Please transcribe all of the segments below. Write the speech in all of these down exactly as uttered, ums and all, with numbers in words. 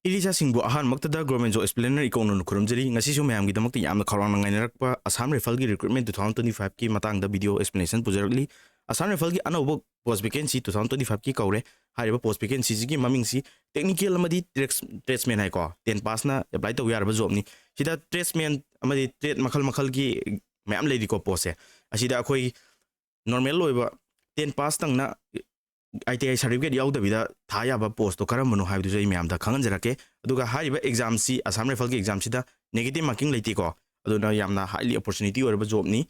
ꯏꯔꯤꯁꯥꯁꯤꯡꯕꯨ ꯑꯍꯥꯟꯕꯃꯛꯇꯗ Government Job Explainer ꯏꯀꯣꯛꯅꯅ ꯈꯨꯔꯨꯝꯖꯔꯤ꯫ ꯉꯁꯤꯁꯨ ꯃꯌꯥꯝꯒꯤꯗꯃꯛꯇ ꯌꯥꯝꯅ ꯈꯧꯔꯥꯡꯅ ꯉꯥꯏꯅꯔꯛꯄ Assam Rifle ꯒꯤ recruitment two thousand twenty five ꯀꯤ ꯃꯇꯥꯡꯗ video explanation ꯄꯨꯖꯔꯛꯂꯤ꯫ Assam Rifle ꯒꯤ ꯑꯅꯧꯕ post vacancy two thousand twenty five ꯀꯤ ꯀꯧꯔꯦ꯫ ꯍꯥꯏꯔꯤꯕ post vacancy ꯁꯤꯒꯤ ꯃꯃꯤꯡꯁꯤ technical ꯑꯃꯗꯤ trades-, tradesman ꯍꯥꯏꯀꯣ, ten pass ꯅ apply ꯇꯧꯕ ꯌꯥꯔꯕ job ꯅꯤ꯫ ꯁꯤꯗ tradesman ꯑꯃꯗꯤ trade ꯃꯈꯜ ꯃꯈꯜꯒꯤ ꯃꯌꯥꯝ ꯂꯩꯔꯤꯀꯣ post ꯁꯦ꯫ ꯑꯁꯤꯗ ꯑꯩꯈꯣꯏ normal ꯑꯣꯏꯕ ten pass ꯇꯪꯅ I T I certificate ꯌꯥꯎꯗꯕꯤꯗ ꯊꯥ ꯌꯥꯕ post ꯇꯣ ꯀꯔꯝꯕꯅꯣ ꯍꯥꯏꯕꯗꯨꯁꯨ ꯑꯩ ꯃꯌꯥꯝꯗ ꯈꯪꯍꯟꯖꯔꯛꯀꯦ꯫ ꯑꯗꯨꯒ ꯍꯥꯏꯔꯤꯕ exam ꯁꯤ, Assam Rifle ꯒꯤ exam ꯁꯤꯗ negative marking ꯂꯩꯇꯦꯀꯣ, ꯑꯗꯨꯅ ꯌꯥꯝꯅ highly opportunity ꯑꯣꯏꯔꯕ job ꯅꯤ꯫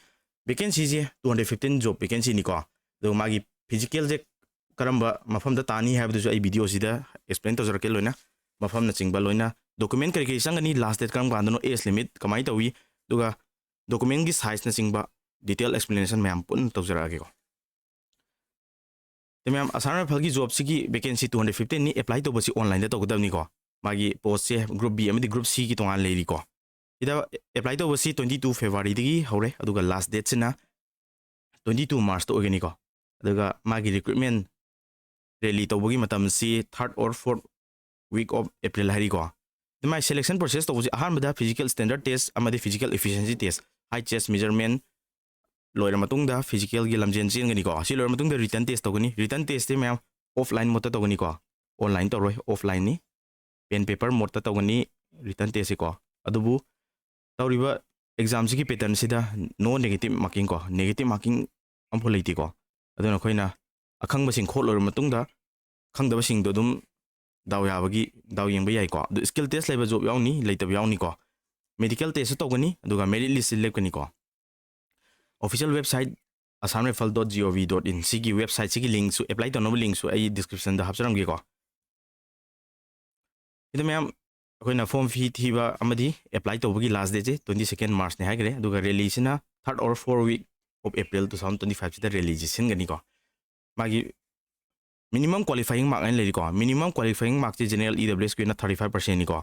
Vacancy ꯁꯦ two hundred fifteen job vacancy ꯅꯤꯀꯣ꯫ ꯑꯗꯨꯒ ꯃꯥꯒꯤ physical ꯁꯦ ꯀꯔꯝꯕ ꯃꯐꯝꯗ ꯇꯥꯅꯤ ꯍꯥꯏꯕꯗꯨꯁꯨ ꯑꯩ video ꯁꯤꯗ explain ꯇꯧꯖꯔꯛꯀꯦ ꯂꯣꯏꯅ, ꯃꯐꯝꯅꯆꯤꯡꯕ ꯂꯣꯏꯅ, document ꯀꯔꯤ ꯀꯔꯤ ꯆꯪꯒꯅꯤ, last date ꯀꯔꯝ ꯀꯥꯟꯗꯅꯣ, age limit ꯀꯃꯥꯏꯅ ꯇꯧꯏ, ꯑꯗꯨꯒ document ꯀꯤ size ꯅꯆꯤꯡꯕ detail explanation ꯃꯌꯥꯝ ꯄꯨꯟꯅ ꯇꯧꯖꯔꯛꯑꯒꯦꯀꯣ꯫ ꯑꯗꯣ ꯃꯌꯥꯝ, Assam Rifle ꯒꯤ job ꯁꯤꯒꯤ vacancy two hundred fifteen ꯅꯤ, apply ꯇꯧꯕꯁꯤ online ꯗ ꯇꯧꯒꯗꯕꯅꯤꯀꯣ꯫ ꯃꯥꯒꯤ post ꯁꯦ group B ꯑꯃꯗꯤ group C ꯒꯤ ꯇꯣꯉꯥꯟ ꯂꯩꯔꯤꯀꯣ꯫ ꯁꯤꯗ apply ꯇꯧꯕꯁꯤ twenty two February ꯗꯒꯤ ꯍꯧꯔꯦ, ꯑꯗꯨꯒ last date ꯁꯤꯅ twenty two March ꯇ ꯑꯣꯏꯒꯅꯤꯀꯣ꯫ ꯑꯗꯨꯒ ꯃꯥꯒꯤ recruitment rally ꯇꯧꯕꯒꯤ ꯃꯇꯝꯁꯤ third or fourth week of April ꯍꯥꯏꯔꯤꯀꯣ꯫ ꯑꯗꯨ ꯃꯥꯒꯤ selection process ꯇꯧꯕꯁꯤ ꯑꯍꯥꯟꯕꯗ physical standard test ꯑꯃꯗꯤ physical efficiency test, height, chest measurement ꯂꯣꯏꯔ ꯃꯇꯨꯡꯗ physical ꯒꯤ ꯂꯝꯖꯦꯟ ꯆꯦꯟꯒꯅꯤꯀꯣ꯫ ꯁꯤ ꯂꯣꯏꯔ ꯃꯇꯨꯡꯗ written test ꯇꯧꯒꯅꯤ꯫ Written test ꯁꯦ ꯃꯌꯥꯝ offline mode ꯇ ꯇꯧꯒꯅꯤꯀꯣ, online ꯇꯧꯔꯣꯏ, offline ꯅꯤ꯫ Pen paper mode ꯇ ꯇꯧꯒꯅꯤ written test ꯁꯤꯀꯣ꯫ ꯑꯗꯨꯕꯨ ꯇꯧꯔꯤꯕ exam ꯁꯤꯒꯤ pattern ꯁꯤꯗ no negative marking ꯀꯣ, negative marking ꯑꯃꯐꯥꯎ ꯂꯩꯇꯦꯀꯣ꯫ ꯑꯗꯨꯅ ꯑꯩꯈꯣꯏꯅ ꯑꯈꯪꯕꯁꯤꯡ ꯈꯣꯠꯂꯣꯏꯔ ꯃꯇꯨꯡꯗ ꯈꯪꯗꯕꯁꯤꯡꯗꯣ ꯑꯗꯨꯝ ꯗꯥꯎ ꯌꯥꯕꯒꯤ, ꯗꯥꯎ ꯌꯦꯡꯕ ꯌꯥꯏꯀꯣ꯫ ꯑꯗꯨ skill test ꯂꯩꯕ job ꯌꯥꯎꯅꯤ, ꯂꯩꯇꯕ ꯌꯥꯎꯅꯤꯀꯣ꯫ Medical test ꯁꯨ ꯇꯧꯒꯅꯤ, ꯑꯗꯨꯒ merit list ꯁꯤ ꯂꯦꯞꯀꯅꯤꯀꯣ꯫ Official website assam rifle dot gov dot in, ꯁꯤꯒꯤ website ꯁꯤꯒꯤ link ꯁꯨ, apply ꯇꯧꯅꯕ link ꯁꯨ ꯑꯩ description ꯗ ꯍꯥꯞꯆꯔꯝꯒꯦꯀꯣ꯫ ꯁꯤꯗ ꯃꯌꯥꯝ, ꯑꯩꯈꯣꯏꯅ form fee ꯊꯤꯕ ꯑꯃꯗꯤ apply ꯇꯧꯕꯒꯤ last date ꯁꯦ twenty second March ꯅꯤ ꯍꯥꯏꯈ꯭ꯔꯦ, ꯑꯗꯨꯒ rally ꯁꯤꯅ third or fourth week of April two thousand twenty five ꯁꯤꯗ rally ꯁꯤ ꯁꯤꯟꯒꯅꯤꯀꯣ꯫ ꯃꯥꯒꯤ minimum qualifying mark ꯍꯥꯏꯅ ꯂꯩꯔꯤꯀꯣ꯫ Minimum qualifying mark ꯁꯤ general E W S ꯀꯤ ꯑꯣꯏꯅ thirty five percent ꯅꯤꯀꯣ,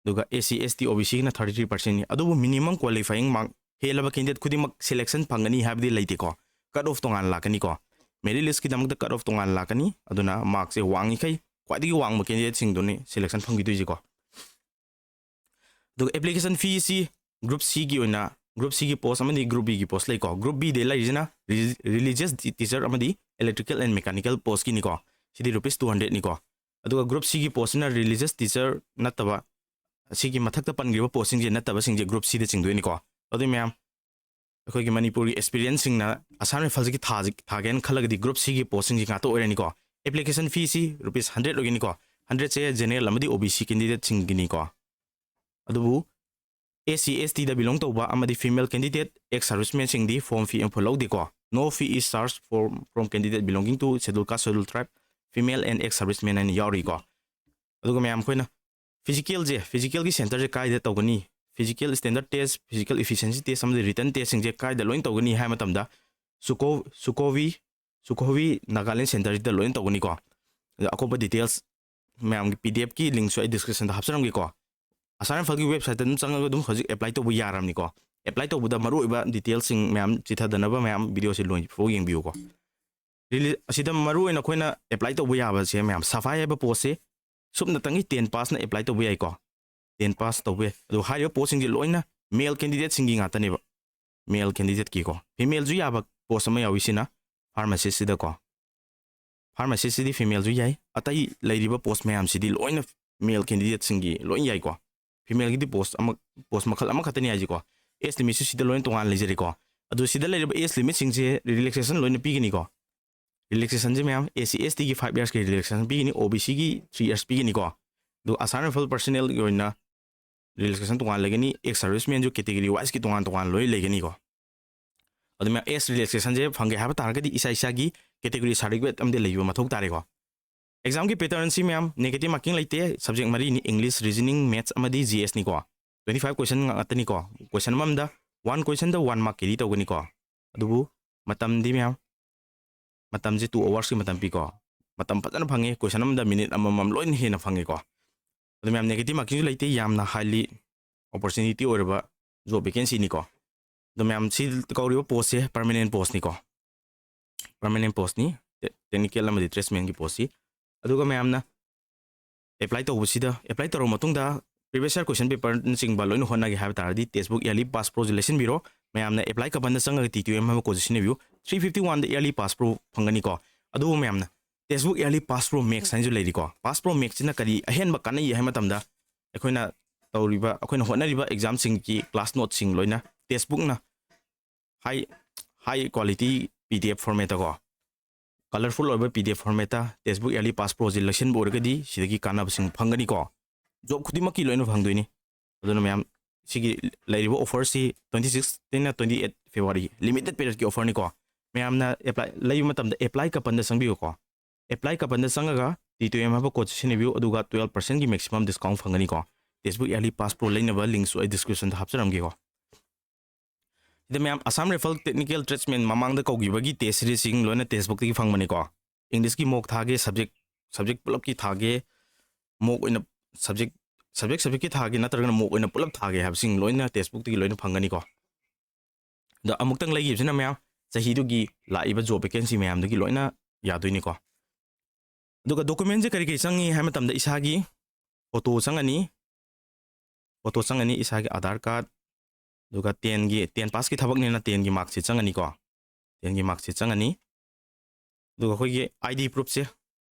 ꯑꯗꯨꯒ S C, S T, O B C ꯒꯤꯅ thirty three percent ꯅꯤ꯫ ꯑꯗꯨꯕꯨ minimum qualifying mark ꯍꯦꯜꯂꯕ candidate ꯈꯨꯗꯤꯡꯃꯛ selection ꯐꯪꯒꯅꯤ ꯍꯥꯏꯕꯗꯤ ꯂꯩꯇꯦꯀꯣ꯫ Cut off ꯇꯣꯉꯥꯟꯅ ꯂꯥꯛꯀꯅꯤꯀꯣ꯫ Merit list ꯀꯤꯗꯃꯛꯇ cut off ꯇꯣꯉꯥꯟꯅ ꯂꯥꯛꯀꯅꯤ꯫ ꯑꯗꯨꯅ mark ꯁꯦ ꯋꯥꯡꯉꯤꯈꯩ ꯈ꯭ꯋꯥꯏꯗꯒꯤ ꯋꯥꯡꯕ candidate ꯁꯤꯡꯗꯨꯅꯤ selection ꯐꯪꯈꯤꯗꯣꯏꯁꯤꯀꯣ꯫ ꯑꯗꯨꯒ application fee ꯁꯤ group C ꯒꯤ ꯑꯣꯏꯅ, group C ꯒꯤ post ꯑꯃꯗꯤ group B ꯒꯤ post ꯂꯩꯀꯣ꯫ Group B ꯗ ꯂꯩꯔꯤꯁꯤꯅ re-, religious teacher ꯑꯃꯗꯤ electrical and mechanical post ꯀꯤꯅꯤꯀꯣ꯫ CD rupees two hundred ꯅꯤꯀꯣ꯫ ꯑꯗꯨꯒ group C ꯒꯤ post ꯁꯤꯅ religious teacher ꯅꯠꯇꯕ, ꯑꯁꯤꯒꯤ ꯃꯊꯛꯇ ꯄꯟꯈ꯭ꯔꯤꯕ post ꯁꯤꯡꯁꯦ ꯅꯠꯇꯕꯁꯤꯡꯁꯦ group C ꯗ ꯆꯤꯡꯗꯣꯏꯅꯤꯀꯣ꯫ ꯑꯗꯨ ꯃꯌꯥꯝ, ꯑꯩꯈꯣꯏꯒꯤ ꯃꯅꯤꯄꯨꯔꯒꯤ aspirant ꯁꯤꯡꯅ Assam Rifles ꯀꯤ ꯊꯥꯁꯤ, ꯊꯥꯒꯦꯅ ꯈꯜꯂꯒꯗꯤ group C ꯒꯤ post ꯁꯤꯡꯁꯤ ꯉꯥꯛꯇ ꯑꯣꯏꯔꯅꯤꯀꯣ꯫ Application fee ꯁꯤ rupees hundred ꯑꯣꯏꯒꯅꯤꯀꯣ꯫ Hundred ꯁꯦ general ꯑꯃꯗꯤ O B C candidate ꯁꯤꯡꯒꯤꯅꯤꯀꯣ꯫ ꯑꯗꯨꯕꯨ S C S T ꯗ belong ꯇꯧꯕ ꯑꯃꯗꯤ female candidate, ex serviceman ꯁꯤꯡꯗꯤ form fee ꯑꯃꯐꯥꯎ ꯂꯧꯗꯦꯀꯣ꯫ No fee is charged for, from candidate belonging to schedule caste, schedule tribe, female and ex serviceman ꯍꯥꯏꯅ ꯌꯥꯎꯔꯤꯀꯣ꯫ ꯑꯗꯨꯒ ꯃꯌꯥꯝ, ꯑꯩꯈꯣꯏꯅ physical ꯁꯦ, physical ꯒꯤ center ꯁꯦ ꯀꯥꯏꯗ ꯇꯧꯒꯅꯤ? Physical standard test, physical efficiency test ꯑꯃꯗꯤ written test ꯁꯤꯡꯁꯦ ꯀꯥꯏꯗ ꯂꯣꯏꯅ ꯇꯧꯒꯅꯤ ꯍꯥꯏꯕ ꯃꯇꯝꯗ ꯁꯨꯀꯣ-, ꯁꯨꯀꯣꯋꯤ, ꯁꯨꯀꯣꯋꯤ ꯅꯥꯒꯥꯂꯦꯟ center ꯁꯤꯗ ꯂꯣꯏꯅ ꯇꯧꯒꯅꯤꯀꯣ꯫ ꯑꯗ ꯑꯀꯨꯞꯄ details ꯃꯌꯥꯝꯒꯤ P D F ꯀꯤ link ꯁꯨ ꯑꯩ description ꯗ ꯍꯥꯞꯆꯔꯝꯒꯦꯀꯣ꯫ Assam Rifles ꯀꯤ website ꯇ ꯑꯗꯨꯝ ꯆꯪꯉꯒ ꯑꯗꯨꯝ ꯍꯧꯖꯤꯛ apply ꯇꯧꯕ ꯌꯥꯔꯕꯅꯤꯀꯣ꯫ Apply ꯇꯧꯕꯗ ꯃꯔꯨꯑꯣꯏꯕ details ꯁꯤꯡ ꯃꯌꯥꯝ ꯆꯤꯊꯗꯅꯕ ꯃꯌꯥꯝ video ꯁꯦ ꯂꯣꯏꯐꯥꯎ ꯌꯦꯡꯕꯤꯌꯨꯀꯣ꯫ Reli-, ꯑꯁꯤꯗ ꯃꯔꯨꯑꯣꯏꯅ ꯑꯩꯈꯣꯏꯅ apply ꯇꯧꯕ ꯌꯥꯕꯁꯦ ꯃꯌꯥꯝ, ꯁꯐꯥꯏ ꯍꯥꯏꯕ post ꯁꯦ ꯁꯨꯞꯅꯇꯪꯒꯤ ten pass ꯅ apply ꯇꯧꯕ ꯌꯥꯏꯀꯣ꯫ Ten pass ꯇꯧꯕ ꯌꯥꯏ꯫ ꯑꯗꯣ ꯍꯥꯏꯔꯤꯕ post ꯁꯤꯡꯁꯦ ꯂꯣꯏꯅ male candidate ꯁꯤꯡꯒꯤ ꯉꯥꯛꯇꯅꯦꯕ꯫ Male candidate ꯀꯤꯀꯣ꯫ Female ꯁꯨ ꯌꯥꯕ post ꯑꯃ ꯌꯥꯎꯏ ꯁꯤꯅ, pharmacist ꯁꯤꯗꯀꯣ꯫ Pharmacist ꯁꯤꯗꯤ female ꯁꯨ ꯌꯥꯏ꯫ ꯑꯇꯩ ꯂꯩꯔꯤꯕ post ꯃꯌꯥꯝꯁꯤꯗꯤ ꯂꯣꯏꯅ male candidate ꯁꯤꯡꯒꯤ ꯂꯣꯏ ꯌꯥꯏꯀꯣ꯫ Female ꯒꯤꯗꯤ post ꯑꯃ, post ꯃꯈꯜ ꯑꯃꯈꯛꯇꯅꯤ ꯍꯥꯏꯁꯤꯀꯣ꯫ Age limit ꯁꯨ ꯁꯤꯗ ꯂꯣꯏꯅ ꯇꯣꯉꯥꯟꯅ ꯂꯩꯖꯔꯦꯀꯣ꯫ ꯑꯗꯨ ꯁꯤꯗ ꯂꯩꯔꯤꯕ age limit ꯁꯤꯡꯁꯦ relaxation ꯂꯣꯏꯅ ꯄꯤꯒꯅꯤꯀꯣ꯫ Relaxation ꯁꯦ ꯃꯌꯥꯝ, S C S T ꯒꯤ five years ꯀꯤ relaxation ꯄꯤꯒꯅꯤ, O B C ꯒꯤ three years ꯄꯤꯒꯅꯤꯀꯣ꯫ ꯑꯗꯨ Assam Rifle personnel ꯒꯤ ꯑꯣꯏꯅ relaxation ꯇꯣꯉꯥꯟ ꯂꯩꯒꯅꯤ, ex serviceman ꯁꯨ category wise ꯀꯤ ꯇꯣꯉꯥꯟ ꯇꯣꯉꯥꯟ ꯂꯣꯏ ꯂꯩꯒꯅꯤꯀꯣ꯫ ꯑꯗꯨ ꯃꯌꯥꯝ, age relaxation ꯁꯦ ꯐꯪꯒꯦ ꯍꯥꯏꯕ ꯇꯥꯔꯒꯗꯤ ꯏꯁꯥ ꯏꯁꯥꯒꯤ category certificate ꯑꯃꯗꯤ ꯂꯩꯕ ꯃꯊꯧ ꯇꯥꯔꯦꯀꯣ꯫ Exam ꯒꯤ pattern ꯁꯤ ꯃꯌꯥꯝ negative marking ꯂꯩꯇꯦ, subject ꯃꯔꯤꯅꯤ, English, Reasoning, Maths ꯑꯃꯗꯤ G S ꯅꯤꯀꯣ꯫ Twenty five question ꯉꯥꯛꯇꯅꯤꯀꯣ꯫ Question ꯑꯃꯃꯝꯗ one question ꯗ one mark carry ꯇꯧꯒꯅꯤꯀꯣ꯫ ꯑꯗꯨꯕꯨ ꯃꯇꯝꯗꯤ ꯃꯌꯥꯝ, ꯃꯇꯝꯁꯦ two hours ꯀꯤ ꯃꯇꯝ ꯄꯤꯀꯣ꯫ ꯃꯇꯝ ꯐꯖꯅ ꯐꯪꯉꯦ, question ꯑꯃꯗ minute ꯑꯃꯃꯝ ꯂꯣꯏꯅ ꯍꯦꯟꯅ ꯐꯪꯉꯦꯀꯣ꯫ ꯑꯗꯨ ꯃꯌꯥꯝ, negative marking ꯁꯨ ꯂꯩꯇꯦ, ꯌꯥꯝꯅ highly opportunity ꯑꯣꯏꯔꯕ job vacancy ꯅꯤꯀꯣ꯫ ꯑꯗꯣ ꯃꯌꯥꯝ, ꯁꯤ ꯀꯧꯔꯤꯕ post ꯁꯦ permanent post ꯅꯤꯀꯣ꯫ Permanent post ꯅꯤ, te-, technical ꯑꯃꯗꯤ tradesman ꯒꯤ post ꯁꯤ꯫ ꯑꯗꯨꯒ ꯃꯌꯥꯝꯅ ꯑꯦꯄ꯭ꯂꯥꯏ ꯇꯧꯕꯁꯤꯗ, ꯑꯦꯄ꯭ꯂꯥꯏ ꯇꯧꯔꯕ ꯃꯇꯨꯡꯗ previous year question paperꯅꯆꯤꯡꯕ ꯂꯣꯏꯅ ꯍꯣꯠꯅꯒꯦ ꯍꯥꯏꯕ ꯇꯥꯔꯗꯤ textbook yearly pass proꯁꯦ ꯂꯩꯁꯤꯟꯕꯤꯔꯣ꯫ ꯃꯌꯥꯝꯅ apply ꯀꯥꯄꯟꯗ ꯆꯪꯉꯒ T two M ꯍꯥꯏꯕ codeꯁꯦ ꯁꯤꯖꯤꯟꯅꯕꯤꯌꯨ꯫ Three fifty oneꯗ yearly pass pro ꯐꯪꯒꯅꯤꯀꯣ꯫ ꯑꯗꯨꯕꯨ ꯃꯌꯥꯝꯅ textbook yearly pass pro max ꯍꯥꯏꯅꯁꯨ ꯂꯩꯔꯤꯀꯣ꯫ Pass pro maxꯁꯤꯅ ꯀꯔꯤ ꯑꯍꯦꯟꯕ ꯀꯥꯟꯅꯩ ꯍꯥꯏꯕ ꯃꯇꯝꯗ, ꯑꯩꯈꯣꯏꯅ ꯇꯧꯔꯤꯕ, ꯑꯩꯈꯣꯏꯅ ꯍꯣꯠꯅꯔꯤꯕ examꯁꯤꯡꯒꯤ class noteꯁꯤꯡ ꯂꯣꯏꯅ textbookꯅ high, high quality P D F formatꯇꯀꯣ, colorful ꯑꯣꯏꯕ P D F formatꯇ textbook yearly pass proꯁꯦ ꯂꯩꯁꯤꯟꯕ ꯑꯣꯏꯔꯒꯗꯤ ꯁꯤꯗꯒꯤ ꯀꯥꯟꯅꯕꯁꯤꯡ ꯐꯪꯒꯅꯤꯀꯣ꯫ Job ꯈꯨꯗꯤꯡꯃꯛꯀꯤ ꯂꯣꯏꯅ ꯐꯪꯗꯣꯏꯅꯤ꯫ ꯑꯗꯨꯅ ꯃꯌꯥꯝ, ꯁꯤꯒꯤ ꯂꯩꯔꯤꯕ offerꯁꯤ twenty six ꯇꯩꯅ twenty eight February limited periodꯀꯤ offerꯅꯤꯀꯣ꯫ ꯃꯌꯥꯝꯅ apply, ꯂꯩꯕ ꯃꯇꯝꯗ apply ꯀꯥꯄꯟꯗ ꯆꯪꯕꯤꯌꯨꯀꯣ꯫ Apply ꯀꯥꯄꯟꯗ ꯆꯪꯉꯒ T two M ꯍꯥꯏꯕ codeꯁꯦ ꯁꯤꯖꯤꯟꯅꯕꯤꯌꯨ, ꯑꯗꯨꯒ twelve percentꯀꯤ maximum discount ꯐꯪꯒꯅꯤꯀꯣ꯫ Textbook yearly pass pro ꯂꯩꯅꯕ linkꯁꯨ ꯑꯩ descriptionꯗ ꯍꯥꯞꯆꯔꯝꯒꯦꯀꯣ꯫ ꯁꯤꯗ ꯃꯌꯥꯝ Assam Rifle Technical Tradesman ꯃꯃꯥꯡꯗ ꯀꯧꯈꯤꯕꯒꯤ test seriesꯁꯤꯡ ꯂꯣꯏꯅ textbookꯇꯒꯤ ꯐꯪꯕꯅꯤꯀꯣ꯫ Englishꯀꯤ mock ꯊꯥꯒꯦ, subject, subject ꯄꯨꯂꯞꯀꯤ ꯊꯥꯒꯦ, mock ꯑꯣꯏꯅ subject, subject subjectꯀꯤ ꯊꯥꯒꯦ ꯅꯠꯇ꯭ꯔꯒꯅ mock ꯑꯣꯏꯅ ꯄꯨꯂꯞ ꯊꯥꯒꯦ ꯍꯥꯏꯕꯁꯤꯡ ꯂꯣꯏꯅ textbookꯇꯒꯤ ꯂꯣꯏꯅ ꯐꯪꯒꯅꯤꯀꯣ꯫ ꯑꯗꯣ ꯑꯃꯨꯛꯇꯪ ꯂꯩꯈꯤꯕꯁꯤꯅ ꯃꯌꯥꯝ ꯆꯍꯤꯗꯨꯒꯤ ꯂꯥꯛꯏꯕ job vacancy ꯃꯌꯥꯝꯗꯨꯒꯤ ꯂꯣꯏꯅ ꯌꯥꯗꯣꯏꯅꯤꯀꯣ꯫ ꯑꯗꯨꯒ documentꯁꯦ ꯀꯔꯤ ꯀꯔꯤ ꯆꯪꯉꯤ ꯍꯥꯏꯕ ꯃꯇꯝꯗ ꯏꯁꯥꯒꯤ photo ꯆꯪꯉꯅꯤ, photo ꯆꯪꯉꯅꯤ, ꯏꯁꯥꯒꯤ Aadhaar card, ꯑꯗꯨꯒ tenꯒꯤ, ten passꯀꯤ ꯊꯕꯛꯅꯤꯅ tenꯒꯤ marksheet ꯆꯪꯉꯅꯤꯀꯣ꯫ Tenꯒꯤ marksheet ꯆꯪꯉꯅꯤ꯫ ꯑꯗꯨꯒ ꯑꯩꯈꯣꯏꯒꯤ ID proofꯁꯦ,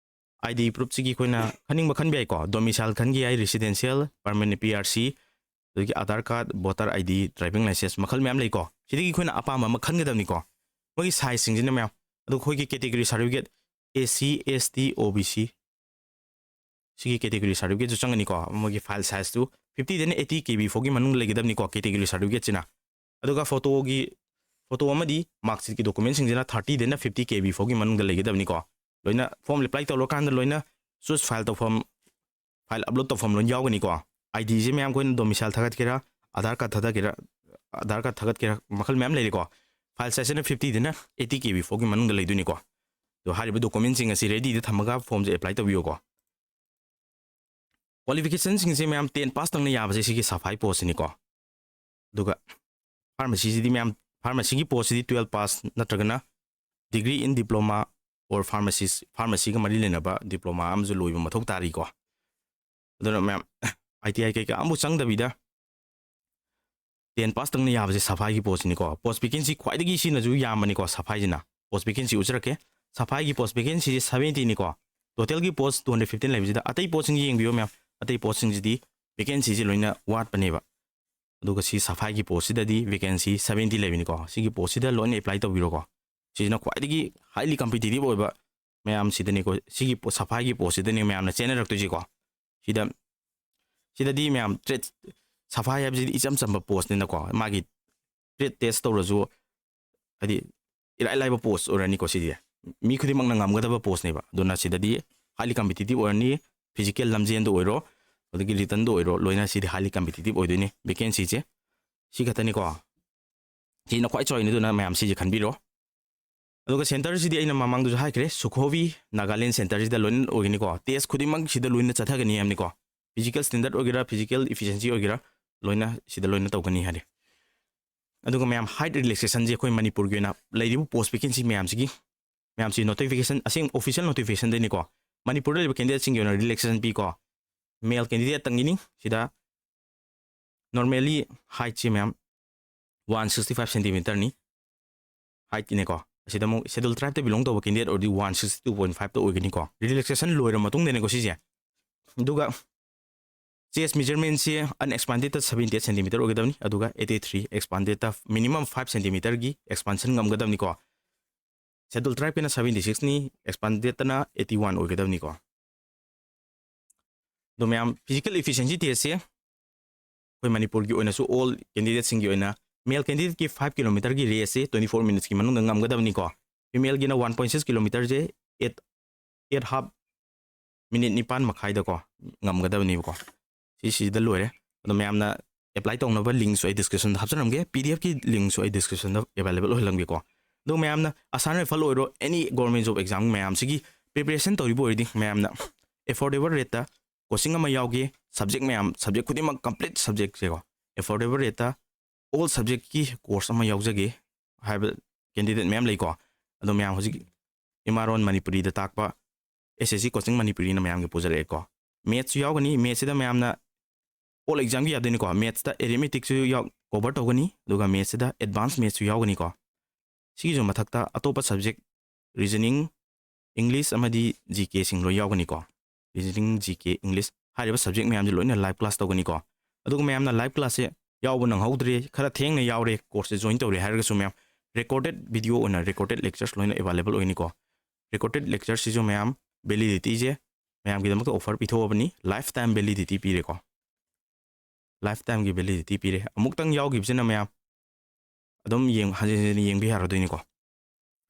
ID proofꯁꯤꯒꯤ ꯑꯩꯈꯣꯏꯅ ꯈꯟꯅꯤꯡꯕ ꯈꯟꯕ ꯌꯥꯏꯀꯣ꯫ Domicile ꯈꯟꯒꯦ ꯍꯥꯏ, residential, permanent P R C, ꯑꯗꯒꯤ Aadhaar card, voter ID, driving licence, ꯃꯈꯜ ꯃꯌꯥꯝ ꯂꯩꯀꯣ꯫ ꯁꯤꯗꯒꯤ ꯑꯩꯈꯣꯏꯅ ꯑꯄꯥꯝꯕ ꯑꯃ ꯈꯟꯒꯗꯕꯅꯤꯀꯣ꯫ ꯃꯣꯏꯒꯤ sizeꯁꯤꯡꯁꯤꯅ ꯃꯌꯥꯝ, ꯑꯗꯨꯒ ꯑꯩꯈꯣꯏꯒꯤ category certificate, S C, S T, O B C, ꯁꯤꯒꯤ category certificateꯁꯨ ꯆꯪꯒꯅꯤꯀꯣ꯫ ꯃꯣꯏꯒꯤ file sizeꯇꯨ fiftyꯗꯩꯅ eighty K B ꯐꯥꯎꯒꯤ ꯃꯅꯨꯡꯗ ꯂꯩꯒꯗꯕꯅꯤꯀꯣ, category certificateꯁꯤꯅ꯫ ꯑꯗꯨꯒ photoꯒꯤ, photo ꯑꯃꯗꯤ marksheetꯀꯤ documentꯁꯤꯡꯁꯤꯅ thirtyꯗꯩꯅ fifty K B ꯐꯥꯎꯒꯤ ꯃꯅꯨꯡꯗ ꯂꯩꯒꯗꯕꯅꯤꯀꯣ꯫ ꯂꯣꯏꯅ form apply ꯇꯧꯔꯀꯥꯟꯗ ꯂꯣꯏꯅ choose file ꯇꯧꯐꯝ, file upload ꯇꯧꯐꯝ ꯂꯣꯏꯅ ꯌꯥꯎꯒꯅꯤꯀꯣ꯫ IDꯁꯦ ꯃꯌꯥꯝ ꯑꯩꯈꯣꯏꯅ domicile ꯊꯥꯒꯠꯀꯦꯔꯥ, Aadhaar card ꯊꯥꯒꯠꯀꯦꯔꯥ, Aadhaar card ꯊꯥꯒꯠꯀꯦꯔꯥ, ꯃꯈꯜ ꯃꯌꯥꯝ ꯂꯩꯔꯦꯀꯣ꯫ File sizeꯁꯤꯅ fiftyꯗꯩꯅ eighty K B ꯐꯥꯎꯒꯤ ꯃꯅꯨꯡꯗ ꯂꯩꯗꯣꯏꯅꯤꯀꯣ꯫ ꯑꯗꯣ ꯍꯥꯏꯔꯤꯕ documentꯁꯤꯡ ꯑꯁꯤ readyꯗ ꯊꯝꯃꯒ formꯁꯦ apply ꯇꯧꯕꯤꯌꯨꯀꯣ꯫ Qualificationꯁꯤꯡꯁꯦ ꯃꯌꯥꯝ ten pass ꯇꯪꯅ ꯌꯥꯕꯁꯦ ꯁꯤꯒꯤ SAPHI postꯁꯤꯅꯤꯀꯣ꯫ ꯑꯗꯨꯒ pharmacyꯁꯤꯗꯤ ꯃꯌꯥꯝ, pharmacyꯒꯤ postꯁꯤꯗꯤ twelve pass ꯅꯠꯇ꯭ꯔꯒꯅ degree in diploma or pharmacist, pharmacyꯒ ꯃꯔꯤ ꯂꯩꯅꯕ diploma ꯑꯃꯁꯨ ꯂꯣꯏꯕ ꯃꯊꯧ ꯇꯥꯔꯤꯀꯣ꯫ ꯑꯗꯨꯅ ꯃꯌꯥꯝ, ꯑꯥꯏ ꯇꯤ ꯑꯥꯏ ꯀꯩꯀꯥ ꯑꯃꯐꯥꯎ ꯆꯪꯗꯕꯤꯗ ꯇꯦꯟ ꯄꯥꯁꯇꯪꯅ ꯌꯥꯕꯁꯦ ꯁꯐꯥꯏꯒꯤ ꯄꯣꯁꯁꯤꯅꯤꯀꯣ꯫ ꯄꯣꯁ ꯚꯦꯀꯦꯟꯁꯤ ꯈ꯭ꯋꯥꯏꯗꯒꯤ ꯁꯤꯅꯁꯨ ꯌꯥꯝꯕꯅꯤꯀꯣ ꯁꯐꯥꯏꯁꯤꯅ꯫ ꯄꯣꯁ ꯚꯦꯀꯦꯟꯁꯤ ꯎꯠꯆꯔꯛꯀꯦ꯫ ꯁꯐꯥꯏꯒꯤ ꯄꯣꯁ ꯚꯦꯀꯦꯟꯁꯤꯁꯦ ꯁꯕꯦꯟꯇꯤꯅꯤꯀꯣ꯫ ꯇꯣꯇꯦꯜꯒꯤ ꯄꯣꯁ ꯇꯨ ꯍꯟꯗ꯭ꯔꯦꯠ ꯐꯤꯐꯇꯤꯟ ꯂꯩꯕꯁꯤꯗ ꯑꯇꯩ ꯄꯣꯁꯁꯤꯡꯁꯤ ꯌꯦꯡꯕꯤꯌꯨ ꯃꯌꯥꯝ꯫ ꯑꯇꯩ ꯄꯣꯁꯁꯤꯡꯁꯤꯗꯤ ꯚꯦꯀꯦꯟꯁꯤꯁꯦ ꯂꯣꯏꯅ ꯋꯥꯠꯄꯅꯦꯕ꯫ ꯑꯗꯨꯒ ꯁꯤ ꯁꯐꯥꯏꯒꯤ ꯄꯣꯁꯁꯤꯗꯗꯤ ꯚꯦꯀꯦꯟꯁꯤ ꯁꯕꯦꯟꯇꯤ ꯂꯩꯕꯅꯤꯀꯣ꯫ ꯁꯤꯒꯤ ꯄꯣꯁꯁꯤꯗ ꯂꯣꯏꯅ ꯑꯦꯄ꯭ꯂꯥꯏ ꯇꯧꯕꯤꯔꯣꯀꯣ꯫ ꯁꯤꯁꯤꯅ ꯈ꯭ꯋꯥꯏꯗꯒꯤ ꯍꯥꯏꯂꯤ ꯀꯝꯄꯤꯇꯤꯇꯤꯞ ꯑꯣꯏꯕ ꯃꯌꯥꯝꯁꯤꯗꯅꯤꯀꯣ꯫ ꯁꯤꯒꯤ ꯄꯣ-, ꯁꯐꯥꯏꯒꯤ ꯄꯣꯁꯁꯤꯗꯅꯤ ꯃꯌꯥꯝꯅ ꯆꯦꯟꯅꯔꯛꯇꯣꯏꯁꯤꯀꯣ꯫ ꯁꯤꯗ, ꯁꯤꯗꯗꯤ ꯃꯌꯥꯝ ꯇ꯭ꯔꯦꯠ, ꯁꯐꯥꯏ ꯍꯥꯏꯕꯁꯤꯗꯤ ꯏꯆꯝ ꯆꯝꯕ ꯄꯣꯁꯅꯤꯅꯀꯣ꯫ ꯃꯥꯒꯤ ꯇ꯭ꯔꯦꯠ ꯇꯦꯁ ꯇꯧꯔꯁꯨ ꯍꯥꯏꯗꯤ ꯏꯔꯥꯏ ꯂꯥꯏꯕ ꯄꯣꯁ ꯑꯣꯏꯔꯅꯤꯀꯣ ꯁꯤꯗꯤ꯫ ꯃꯤ ꯈꯨꯗꯤꯡꯃꯛꯅ ꯉꯝꯒꯗꯕ ꯄꯣꯁꯅꯦꯕ꯫ ꯑꯗꯨꯅ ꯁꯤꯗꯗꯤ ꯍꯥꯏꯂꯤ ꯀꯝꯄꯤꯇꯤꯇꯤꯞ ꯑꯣꯏꯔꯅꯤ꯫ ꯐꯤꯖꯤꯀꯦꯜ ꯂꯝꯖꯦꯟꯗ ꯑꯣꯏꯔꯣ, ꯑꯗꯒꯤ ꯔꯤꯇꯟꯗ ꯑꯣꯏꯔꯣ, ꯂꯣꯏꯅ ꯁꯤꯗꯤ ꯍꯥꯏꯂꯤ ꯀꯝꯄꯤꯇꯤꯇꯤꯞ ꯑꯣꯏꯗꯣꯏꯅꯤ ꯚꯦꯀꯦꯟꯁꯤꯁꯦ꯫ ꯁꯤ ꯈꯛꯇꯅꯤꯀꯣ꯫ ꯁꯤꯅ ꯈ꯭ꯋꯥꯏ ꯆꯥꯎꯔꯤꯅꯤ, ꯑꯗꯨꯅ ꯃꯌꯥꯝ ꯁꯤꯁꯦ ꯈꯟꯕꯤꯔꯣ꯫ ꯑꯗꯨꯒ ꯁꯦꯟꯇꯔꯁꯤꯗꯤ ꯑꯩꯅ ꯃꯃꯥꯡꯗꯁꯨ ꯍꯥꯏꯈ꯭ꯔꯦ, ꯁꯨꯈꯣꯚꯤ ꯅꯥꯒꯥꯂꯦꯟ ꯁꯦꯟꯇꯔꯁꯤꯗ ꯂꯣꯏꯅ ꯑꯣꯏꯒꯅꯤꯀꯣ꯫ ꯇꯦꯁ ꯈꯨꯗꯤꯡꯃꯛ ꯁꯤꯗ ꯂꯣꯏꯅ ꯆꯠꯊꯒꯅꯤ ꯍꯥꯏꯕꯅꯤꯀꯣ꯫ ꯐꯤꯖꯤꯀꯦꯜ ꯁ꯭ꯇꯦꯟꯗꯔꯠ ꯑꯣꯏꯒꯦꯔꯥ, ꯐꯤꯖꯤꯀꯦꯜ ꯏꯐꯤꯁꯤꯌꯦꯟꯁꯤ ꯑꯣꯏꯒꯦꯔꯥ, ꯂꯣꯏꯅ ꯁꯤꯗ ꯂꯣꯏꯅ ꯇꯧꯒꯅꯤ ꯍꯥꯏꯔꯦ꯫ ꯑꯗꯨꯒ ꯃꯌꯥꯝ, ꯍꯥꯏꯠ ꯔꯤꯂꯦꯛꯁꯦꯁꯟꯁꯦ ꯑꯩꯈꯣꯏ ꯃꯅꯤꯄꯨꯔꯒꯤ ꯑꯣꯏꯅ ꯂꯩꯔꯤꯕ ꯄꯣꯁ ꯚꯦꯀꯦꯟꯁꯤ ꯃꯌꯥꯝꯁꯤꯒꯤ, ꯃꯌꯥꯝꯁꯤ ꯅꯣꯇꯤꯐꯤꯀꯦꯁꯟ, ꯑꯁꯦꯡ ꯑꯣꯐꯤꯁꯤꯌꯦꯜ ꯅꯣꯇꯤꯐꯤꯀꯦꯁꯟꯗꯩꯅꯤꯀꯣ꯫ ꯃꯅꯤꯄꯨꯔꯗ ꯂꯩꯕ ꯀꯦꯟꯗꯤꯗꯦꯠꯁꯤꯡꯒꯤ ꯑꯣꯏꯅ ꯔꯤꯂꯦꯛꯁꯦꯁꯟ ꯄꯤꯀꯣ꯫ ꯃꯦꯜ ꯀꯦꯟꯗꯤꯗꯦꯠꯇꯪꯒꯤꯅꯤ꯫ ꯁꯤꯗ ꯅꯣꯔꯃꯦꯜꯂꯤ ꯍꯥꯏꯠꯁꯤ ꯃꯌꯥꯝ ꯋꯥꯟ ꯁꯤꯛꯁꯇꯤ ꯐꯥꯏꯚ ꯁꯦꯟꯇꯤꯃꯤꯇꯔꯅꯤ꯫ ꯍꯥꯏꯠꯀꯤꯅꯦꯀꯣ꯫ ꯑꯁꯤꯗ ꯑꯃꯨꯛ ꯁꯦꯗꯨꯜ ꯇ꯭ꯔꯥꯏꯕꯇ ꯕꯤꯂꯣꯡ ꯇꯧꯕ ꯀꯦꯟꯗꯤꯗꯦꯠ ꯑꯣꯏꯔꯗꯤ ꯋꯥꯟ ꯁꯤꯛꯁꯇꯤ ꯇꯨ ꯄꯣꯏꯟ ꯐꯥꯏꯚꯇ ꯑꯣꯏꯒꯅꯤꯀꯣ꯫ ꯔꯤꯂꯦꯛꯁꯦꯁꯟ ꯂꯣꯏꯔ ꯃꯇꯨꯡꯗꯅꯦꯀꯣ ꯁꯤꯁꯦ꯫ ꯑꯗꯨꯒ ꯆꯦꯁ ꯃꯦꯖꯔꯃꯦꯟꯁꯦ ꯑꯟꯑꯦꯛꯁꯄꯥꯟꯗꯦꯠꯇ ꯁꯕꯦꯟꯇꯤ ꯑꯩꯠ ꯁꯦꯟꯇꯤꯃꯤꯇꯔ ꯑꯣꯏꯒꯗꯕꯅꯤ, ꯑꯗꯨꯒ ꯑꯦꯠ ꯑꯩꯠ ꯊ꯭ꯔꯤ ꯑꯦꯛꯁꯄꯥꯟꯗꯦꯠꯇ ꯃꯤꯅꯤꯃꯝ ꯐꯥꯏꯚ ꯁꯦꯟꯇꯤꯃꯤꯇꯔꯒꯤ ꯑꯦꯛꯁꯄꯥꯟꯁꯟ ꯉꯝꯒꯗꯕꯅꯤꯀꯣ꯫ ꯁꯦꯗꯨꯜ ꯇ꯭ꯔꯥꯏꯕꯀꯤꯅ ꯁꯕꯦꯟꯇꯤ ꯁꯤꯛꯁꯅꯤ, ꯑꯦꯛꯁꯄꯥꯟꯗꯦꯠꯇꯅ ꯑꯩꯠꯇꯤ ꯋꯥꯟ ꯑꯣꯏꯒꯗꯕꯅꯤꯀꯣ꯫ ꯑꯗꯣ ꯃꯌꯥꯝ, ꯐꯤꯖꯤꯀꯦꯜ ꯏꯐꯤꯁꯤꯌꯦꯟꯁꯤ ꯇꯦꯁꯁꯦ ꯑꯩꯈꯣꯏ ꯃꯅꯤꯄꯨꯔꯒꯤ ꯑꯣꯏꯅꯁꯨ ꯑꯣꯜ ꯀꯦꯟꯗꯤꯗꯦꯠꯁꯤꯡꯒꯤ ꯑꯣꯏꯅ ꯃꯦꯜ ꯀꯦꯟꯗꯤꯗꯦꯠꯀꯤ ꯐꯥꯏꯚ ꯀꯤꯂꯣꯃꯤꯇꯔꯒꯤ ꯔꯦꯁꯁꯦ ꯇ꯭ꯋꯦꯟꯇꯤ ꯐꯣꯔ ꯃꯤꯅꯤꯠꯁꯀꯤ ꯃꯅꯨꯡꯗ ꯉꯝꯒꯗꯕꯅꯤꯀꯣ꯫ ꯐꯤꯃꯦꯜꯒꯤꯅ ꯋꯥꯟ ꯄꯣꯏꯟ ꯁꯤꯛꯁ ꯀꯤꯂꯣꯃꯤꯇꯔꯁꯦ ꯑꯦꯠ, ꯑꯦꯠ ꯍꯥꯐ, ꯃꯤꯅꯤꯠ ꯅꯤꯄꯥꯟ ꯃꯈꯥꯏꯗꯀꯣ ꯉꯝꯒꯗꯕꯅꯦꯕꯀꯣ꯫ ꯁꯤꯁꯤꯗ ꯂꯣꯏꯔꯦ꯫ ꯑꯗꯣ ꯃꯌꯥꯝꯅ ꯑꯦꯄ꯭ꯂꯥꯏ ꯇꯧꯅꯕ ꯂꯤꯡꯁꯨ ꯑꯩ ꯗꯤꯁꯀ꯭ꯔꯤꯞꯁꯟꯗ ꯍꯥꯞꯆꯔꯝꯒꯦ, ꯄꯤ ꯗꯤ ꯑꯦꯐꯀꯤ ꯂꯤꯡꯁꯨ ꯑꯩ ꯗꯤꯁꯀ꯭ꯔꯤꯞꯁꯟꯗ ꯑꯦꯕꯥꯏꯂꯦꯕꯜ ꯑꯣꯏꯍꯜꯂꯝꯒꯦꯀꯣ꯫ ꯑꯗꯣ ꯃꯌꯥꯝꯅ ꯑꯁꯥꯝ ꯔꯥꯏꯐꯜ ꯑꯣꯏꯔꯣ, ꯑꯦꯅꯤ ꯒꯣꯔꯃꯦꯟ ꯖꯣꯕ ꯑꯦꯛꯖꯥꯝ ꯃꯌꯥꯝꯁꯤꯒꯤ ꯄ꯭ꯔꯤꯄꯦꯔꯦꯁꯟ ꯇꯧꯔꯤꯕ ꯑꯣꯏꯔꯗꯤ ꯃꯌꯥꯝꯅ ꯑꯦꯐꯣꯔꯗꯦꯕꯜ ꯔꯦꯠꯇ ꯀꯣꯆꯤꯡ ꯑꯃ ꯌꯥꯎꯒꯦ, ꯁꯕꯖꯦꯛ ꯃꯌꯥꯝ, ꯁꯕꯖꯦꯛ ꯈꯨꯗꯤꯡꯃꯛ ꯀꯝꯄ꯭ꯂꯤꯠ ꯁꯕꯖꯦꯛꯁꯦꯀꯣ, ꯑꯦꯐꯣꯔꯗꯦꯕꯜ ꯔꯦꯠꯇ ꯑꯣꯜ ꯁꯕꯖꯦꯛꯀꯤ ꯀꯣꯔꯁ ꯑꯃ ꯌꯥꯎꯖꯒꯦ ꯍꯥꯏꯕ ꯀꯦꯟꯗꯤꯗꯦꯠ ꯃꯌꯥꯝ ꯂꯩꯀꯣ꯫ ꯑꯗꯣ ꯃꯌꯥꯝ ꯍꯧꯖꯤꯛ ꯏꯃꯥꯔꯣꯟ ꯃꯅꯤꯄꯨꯔꯤꯗ ꯇꯥꯛꯄ ꯑꯦꯁ ꯑꯦꯁ ꯁꯤ ꯀꯣꯆꯤꯡ ꯃꯅꯤꯄꯨꯔꯤꯅ ꯃꯌꯥꯝꯒꯤ ꯄꯨꯖꯔꯛꯑꯦꯀꯣ꯫ ꯃꯦꯠꯁꯁꯨ ꯌꯥꯎꯒꯅꯤ꯫ ꯃꯦꯠꯁꯁꯤꯗ ꯃꯌꯥꯝꯅ ꯑꯣꯜ ꯑꯦꯛꯖꯥꯝꯒꯤ ꯌꯥꯗꯣꯏꯅꯤꯀꯣ꯫ ꯃꯦꯠꯁꯇ ꯑꯦꯔꯤꯃꯦꯇꯤꯛꯁꯨ ꯌꯥꯎ ꯀꯣꯚꯔ ꯇꯧꯒꯅꯤ, ꯑꯗꯨꯒ ꯃꯦꯠꯁꯁꯤꯗ ꯑꯦꯗꯚꯥꯟꯁ ꯃꯦꯠꯁꯁꯨ ꯌꯥꯎꯒꯅꯤꯀꯣ꯫ ꯁꯤꯒꯤꯁꯨ ꯃꯊꯛꯇ ꯑꯇꯣꯞꯄ ꯁꯕꯖꯦꯛ, ꯔꯤꯖꯅꯤꯡ, ꯏꯪꯂꯤꯁ ꯑꯃꯗꯤ ꯖꯤ ꯀꯦꯁꯤꯡ ꯂꯣꯏ ꯌꯥꯎꯒꯅꯤꯀꯣ꯫ ꯔꯤꯖꯅꯤꯡ, ꯖꯤ ꯀꯦ, ꯏꯪꯂꯤꯁ ꯍꯥꯏꯔꯤꯕ ꯁꯕꯖꯦꯛ ꯃꯌꯥꯝꯁꯦ ꯂꯣꯏꯅ ꯂꯥꯏꯚ ꯀ꯭ꯂꯥꯁ ꯇꯧꯒꯅꯤꯀꯣ꯫ ꯑꯗꯨꯒ ꯃꯌꯥꯝꯅ ꯂꯥꯏꯚ ꯀ꯭ꯂꯥꯁꯁꯦ ꯌꯥꯎꯕ ꯅꯪꯍꯧꯗ꯭ꯔꯦ, ꯈꯔ ꯊꯦꯡꯅ ꯌꯥꯎꯔꯦ, ꯀꯣꯔꯁꯁꯦ ꯖꯣꯏꯟ ꯇꯧꯔꯦ ꯍꯥꯏꯔꯒꯁꯨ ꯃꯌꯥꯝ ꯔꯦꯀꯣꯔꯗꯦꯠ ꯚꯤꯗꯤꯑꯣ ꯑꯣꯏꯅ ꯔꯦꯀꯣꯔꯗꯦꯠ ꯂꯦꯛꯆꯔꯁ ꯂꯣꯏꯅ ꯑꯦꯕꯥꯏꯂꯦꯕꯜ ꯑꯣꯏꯒꯅꯤꯀꯣ꯫ ꯔꯦꯀꯣꯔꯗꯦꯠ ꯂꯦꯛꯆꯔꯁꯤꯁꯨ ꯃꯌꯥꯝ ꯚꯦꯂꯤꯗꯤꯇꯤꯁꯦ ꯃꯌꯥꯝꯒꯤꯗꯃꯛꯇ ꯑꯣꯐꯔ ꯄꯤꯊꯣꯛꯑꯕꯅꯤ, ꯂꯥꯏꯐ ꯇꯥꯏꯝ ꯚꯦꯂꯤꯗꯤꯇꯤ ꯄꯤꯔꯦꯀꯣ꯫ ꯂꯥꯏꯐ ꯇꯥꯏꯝꯒꯤ ꯚꯦꯂꯤꯗꯤꯇꯤ ꯄꯤꯔꯦ꯫ ꯑꯃꯨꯛꯇꯪ ꯌꯥꯎꯈꯤꯕꯁꯤꯅ ꯃꯌꯥꯝ ꯑꯗꯨꯝ ꯌꯦꯡ-, ꯍꯟꯖꯤꯟ ꯍꯟꯖꯤꯟ ꯌꯦꯡꯕ ꯌꯥꯔꯗꯣꯏꯅꯤꯀꯣ꯫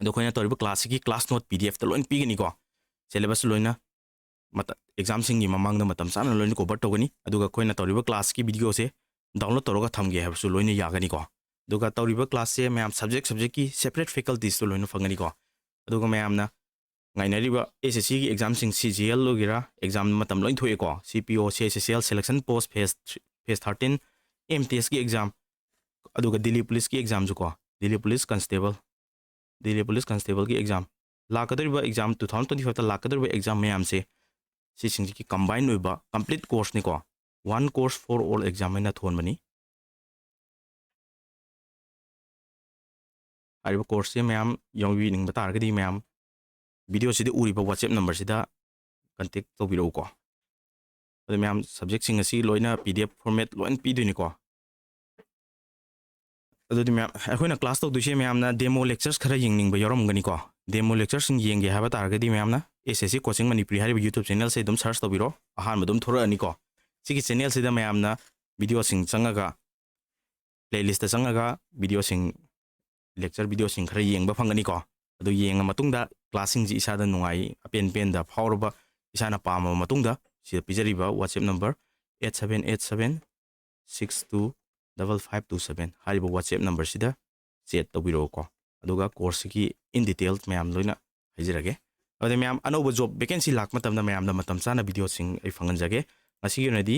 ꯑꯗꯣ ꯑꯩꯈꯣꯏꯅ ꯇꯧꯔꯤꯕ ꯀ꯭ꯂꯥꯁꯁꯤꯒꯤ ꯀ꯭ꯂꯥꯁ ꯅꯣꯠ ꯄꯤ ꯗꯤ ꯑꯦꯐꯇ ꯂꯣꯏꯅ ꯄꯤꯒꯅꯤꯀꯣ꯫ ꯁꯦꯂꯦꯕꯁ ꯂꯣꯏꯅ ꯃꯇ-, ꯑꯦꯛꯖꯥꯝꯁꯤꯡꯒꯤ ꯃꯃꯥꯡꯗ ꯃꯇꯝ ꯆꯥꯅ ꯂꯣꯏꯅ ꯀꯣꯚꯔ ꯇꯧꯒꯅꯤ꯫ ꯑꯗꯨꯒ ꯑꯩꯈꯣꯏꯅ ꯇꯧꯔꯤꯕ ꯀ꯭ꯂꯥꯁꯀꯤ ꯚꯤꯗꯤꯑꯣꯁꯦ ꯗꯥꯎꯟꯂꯣꯗ ꯇꯧꯔꯒ ꯊꯝꯒꯦ ꯍꯥꯏꯕꯁꯨ ꯂꯣꯏꯅ ꯌꯥꯒꯅꯤꯀꯣ꯫ ꯑꯗꯨꯒ ꯇꯧꯔꯤꯕ ꯀ꯭ꯂꯥꯁꯁꯦ ꯃꯌꯥꯝ ꯁꯕꯖꯦꯛ ꯁꯕꯖꯦꯛꯀꯤ ꯁꯦꯄꯔꯦꯠ ꯐꯦꯀꯜꯇꯤꯁꯇꯨ ꯂꯣꯏꯅ ꯐꯪꯒꯅꯤꯀꯣ꯫ ꯑꯗꯨꯒ ꯃꯌꯥꯝꯅ ꯉꯥꯏꯅꯔꯤꯕ ꯑꯦꯁ ꯑꯦꯁ ꯁꯤꯒꯤ ꯑꯦꯛꯖꯥꯝꯁꯤꯡ, ꯁꯤ ꯖꯤ ꯑꯦꯜ ꯑꯣꯏꯒꯦꯔꯥ, ꯑꯦꯛꯖꯥꯝ ꯃꯇꯝ ꯂꯣꯏ ꯊꯣꯛꯑꯦꯀꯣ꯫ ꯁꯤ P O, C H S L, selection post phase three, phase thirteen, M T ꯑꯦꯁꯀꯤ ꯑꯦꯛꯖꯥꯝ, ꯑꯗꯨꯒ ꯗꯤꯜꯂꯤ ꯄꯨꯂꯤꯁꯀꯤ ꯑꯦꯛꯖꯥꯝꯁꯨ ꯀꯣ, Delhi police constable, Delhi police ꯀꯟꯁꯇꯦꯕꯜꯒꯤ ꯑꯦꯛꯖꯥꯝ, ꯂꯥꯛꯀꯗꯧꯔꯤꯕ ꯑꯦꯛꯖꯥꯝ, ꯇꯨ ꯊꯥꯎꯖꯟ ꯇ꯭ꯋꯦꯟꯇꯤ ꯐꯥꯏꯚꯇ ꯂꯥꯛꯀꯗꯧꯔꯤꯕ ꯑꯦꯛꯖꯥꯝ ꯃꯌꯥꯝꯁꯦ, ꯁꯤꯁꯤꯡꯁꯤꯒꯤ ꯀꯝꯕꯥꯏꯟ ꯑꯣꯏꯕ ꯀꯝꯄ꯭ꯂꯤꯠ ꯀꯣꯔꯁꯅꯤꯀꯣ꯫ One course for all exam ꯍꯥꯏꯅ ꯊꯣꯟꯕꯅꯤ꯫ ꯍꯥꯏꯔꯤꯕ ꯀꯣꯔꯁꯁꯦ ꯃꯌꯥꯝ ꯌꯥꯎꯕꯤꯅꯤꯡꯕ ꯇꯥꯔꯒꯗꯤ ꯃꯌꯥꯝ ꯚꯤꯗꯤꯑꯣꯁꯤꯗ ꯎꯔꯤꯕ WhatsApp ꯅꯝꯕꯔꯁꯤꯗ ꯀꯟꯇꯦꯛ ꯇꯧꯕꯤꯔꯛꯎꯀꯣ꯫ ꯑꯗꯨ ꯃꯌꯥꯝ ꯁꯕꯖꯦꯛꯁꯤꯡ ꯑꯁꯤ ꯂꯣꯏꯅ ꯄꯤ ꯗꯤ ꯑꯦꯐ ꯐꯣꯔꯃꯦꯠ ꯂꯣꯏꯅ ꯄꯤꯗꯣꯏꯅꯤꯀꯣ꯫ ꯑꯗꯨꯗꯤ ꯃꯌꯥꯝ, ꯑꯩꯈꯣꯏꯅ ꯀ꯭ꯂꯥꯁ ꯇꯧꯗꯣꯏꯁꯦ ꯃꯌꯥꯝꯅ ꯗꯦꯃꯣ ꯂꯦꯛꯆꯔꯁ ꯈꯔ ꯌꯦꯡꯅꯤꯡꯕ ꯌꯥꯎꯔꯝꯒꯅꯤꯀꯣ꯫ ꯗꯦꯃꯣ ꯂꯦꯛꯆꯔꯁꯤꯡ ꯌꯦꯡꯒꯦ ꯍꯥꯏꯕ ꯇꯥꯔꯒꯗꯤ ꯃꯌꯥꯝꯅ ꯑꯦꯁ ꯑꯦꯁ ꯁꯤ ꯀꯣꯆꯤꯡ ꯃꯅꯤꯄꯨꯔꯤ ꯍꯥꯏꯔꯤꯕ YouTube ꯆꯦꯅꯦꯜꯁꯦ ꯑꯗꯨꯝ ꯁꯔꯆ ꯇꯧꯕꯤꯔꯣ, ꯑꯍꯥꯟꯕ ꯑꯗꯨꯝ ꯊꯣꯔꯛꯑꯅꯤꯀꯣ꯫ ꯁꯤꯒꯤ ꯆꯦꯅꯦꯜꯁꯤꯗ ꯃꯌꯥꯝꯅ ꯚꯤꯗꯤꯑꯣꯁꯤꯡ ꯆꯪꯉꯒ, ꯄ꯭ꯂꯦꯂꯤꯁꯇ ꯆꯪꯉꯒ ꯚꯤꯗꯤꯑꯣꯁꯤꯡ, ꯂꯦꯛꯆꯔ ꯚꯤꯗꯤꯑꯣꯁꯤꯡ ꯈꯔ ꯌꯦꯡꯕ ꯐꯪꯒꯅꯤꯀꯣ꯫ ꯑꯗꯨ ꯌꯦꯡꯉ ꯃꯇꯨꯡꯗ ꯀ꯭ꯂꯥꯁꯁꯤꯡꯁꯤ ꯏꯁꯥꯗ ꯅꯨꯡꯉꯥꯏ, ꯑꯄꯦꯟ ꯄꯦꯟꯗ ꯐꯥꯎꯔꯕ, ꯏꯁꯥꯅ ꯄꯥꯝꯃꯕ ꯃꯇꯨꯡꯗ ꯁꯤꯗ ꯄꯤꯖꯔꯤꯕ WhatsApp number eight seven eight seven six two double five two seven ꯍꯥꯏꯔꯤꯕ WhatsApp ꯅꯝꯕꯔꯁꯤꯗ ꯆꯦꯠ ꯇꯧꯕꯤꯔꯛꯎꯀꯣ꯫ ꯑꯗꯨꯒ ꯀꯣꯔꯁꯁꯤꯒꯤ in detail ꯃꯌꯥꯝ ꯂꯣꯏꯅ ꯍꯥꯏꯖꯔꯒꯦ꯫ ꯑꯗꯨꯗꯤ ꯃꯌꯥꯝ, ꯑꯅꯧꯕ ꯖꯣꯕ ꯚꯦꯀꯦꯟꯁꯤ ꯂꯥꯛꯄ ꯃꯇꯝꯗ ꯃꯌꯥꯝꯗ ꯃꯇꯝ ꯆꯥꯅ ꯚꯤꯗꯤꯑꯣꯁꯤꯡ ꯑꯩ ꯐꯪꯍꯟꯖꯒꯦ꯫ ꯉꯁꯤꯒꯤ ꯑꯣꯏꯅꯗꯤ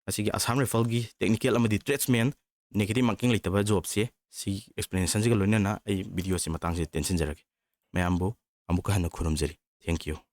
ꯉꯁꯤꯒꯤ ꯑꯁꯥꯝ ꯔꯥꯏꯐꯜꯒꯤ ꯇꯦꯛꯅꯤꯀꯦꯜ ꯑꯃꯗꯤ ꯇ꯭ꯔꯦꯗꯁꯃꯦꯟ ꯅꯦꯒꯦꯇꯤꯞ ꯃꯥꯔꯀꯤꯡ ꯂꯩꯇꯕ ꯖꯣꯕꯁꯦ, ꯁꯤ ꯑꯦꯛꯁꯄ꯭ꯂꯦꯅꯦꯁꯟꯁꯤꯒ ꯂꯣꯏꯅꯅ ꯑꯩ ꯚꯤꯗꯤꯑꯣꯁꯤ ꯃꯇꯥꯡꯁꯤꯗ ꯇꯦꯟꯁꯤꯟꯖꯔꯒꯦ꯫ ꯃꯌꯥꯝꯕꯨ ꯑꯃꯨꯛꯀ ꯍꯟꯅ ꯈꯨꯔꯨꯝꯖꯔꯤ꯫ Thank you꯫